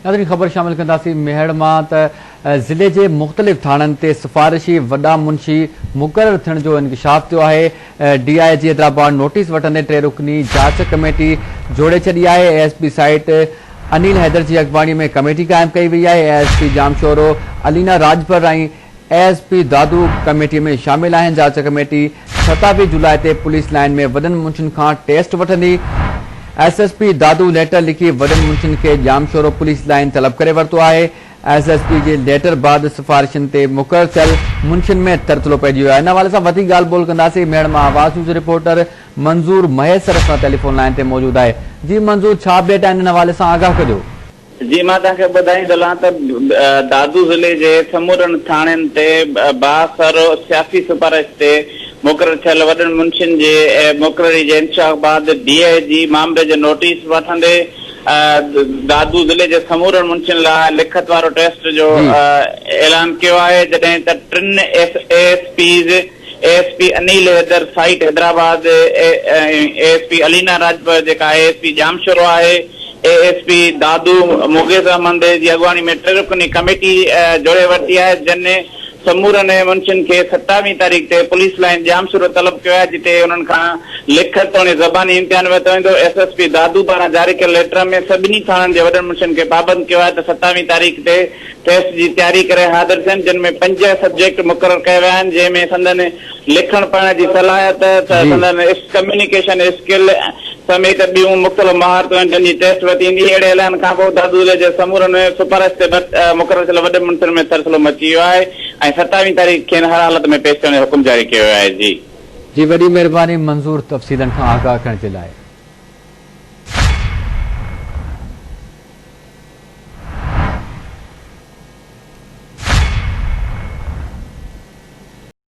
ناظرين خبر شامل ڪنداسين ميهڙ مان ته ضلعي جي مختلف ٿاڻن تي سفارشي وڏا منشي مقرر ٿيڻ جو انڪشاف ٿيو آهي، D I G Hyderabad notice وٺندي ٽي رڪني جاچ ڪميٽي جوڙي ڇڏي آهي، A S P site Anil Haider جي اڳواڻي ۾ ڪميٽي قائم ڪئي وئي آهي، A S P Jamshoro Alina Rajpar ۽ A S P Dadu committee ۾ شامل آهن، جاچ ڪميٽي 27 جولاء تي پوليس لائين ۾ وڏن منشين کان ٽيسٽ وٺندي، S S P Dadu letter لکي وڏن منشين کي ڄامشورو پوليس لائين طلب ڪري ورتو آهي، ايس ايس پي جي ليٽر بعد سفارشن تي مقرر ٿيل منشين ۾ ٿرٿلو پئجي ويو آهي، ان حوالي سان وڌيڪ ڳالهه ٻولهه ڪنداسين، ميهڙ مان آواز نيوز رپورٽر منظور مهيسر اسان ٽيليفون لائين تي موجود آهي، جي منظور ڇا اپڊيٽ آهن ان حوالي سان آگاهه ڪجو. جي مان توهان کي ٻڌائيندو هلان ته دادو ضلعي جي سمورن ٿاڻين تي بااثر سياسي سفارش تي مقرر ٿيل وڏن منشين جي مقرري جي انڪشاف بعد ڊي I جي مامري جو نوٽيس وٺندي دادو ضلعي جي سمورن منشين لاء لکت وارو ٽيسٽ جو اعلان ڪيو آهي جڏهن ته ٽن S S Ps A S P Anil Haider site Hyderabad, A S P Alina Rajpar جيڪا اي ايس پي ڄامشورو آهي، A S P Dadu Mughis Ahmed جي اڳواڻي ۾ ٽي رڪني ڪميٽي جوڙي ورتي آهي جن سمورن منشين کي ستاويهه تاريخ تي پوليس لائين ڄامشورو طلب ڪيو آهي جتي انهن کان لکت توڻي زباني امتحان ورتو ويندو، ايس ايس پي دادو پاران جاري ڪيل ليٽر ۾ سڀني ٿاڻن جي وڏن منشين کي پابند ڪيو آهي ته ستاويهه تاريخ تي ٽيسٽ جي تياري ڪري حاضر ٿين جن ۾ پنج سبجيڪٽ مقرر ڪيا ويا آهن جنهن ۾ سندن لکڻ پڙهڻ جي صلاحيت، سندن ڪميونيڪيشن اسڪل سميت ٻيون مختلف مهارتون آهن جن جي ٽيسٽ ورتي ويندي. اهڙي اعلان کانپوء دادو ضلعي جي سمورن سپارش تي مقرر ٿيل وڏن منصبن ۾ ٿرٿلو مچي ويو آهي ۽ ستاويهه تاريخ کين هر حالت ۾ پيش ٿيڻ جو حڪم جاري ڪيو ويو آهي. جي. جي وڏي مهرباني منظور تفصيلن کان آگاهه ڪرڻ جي لاء.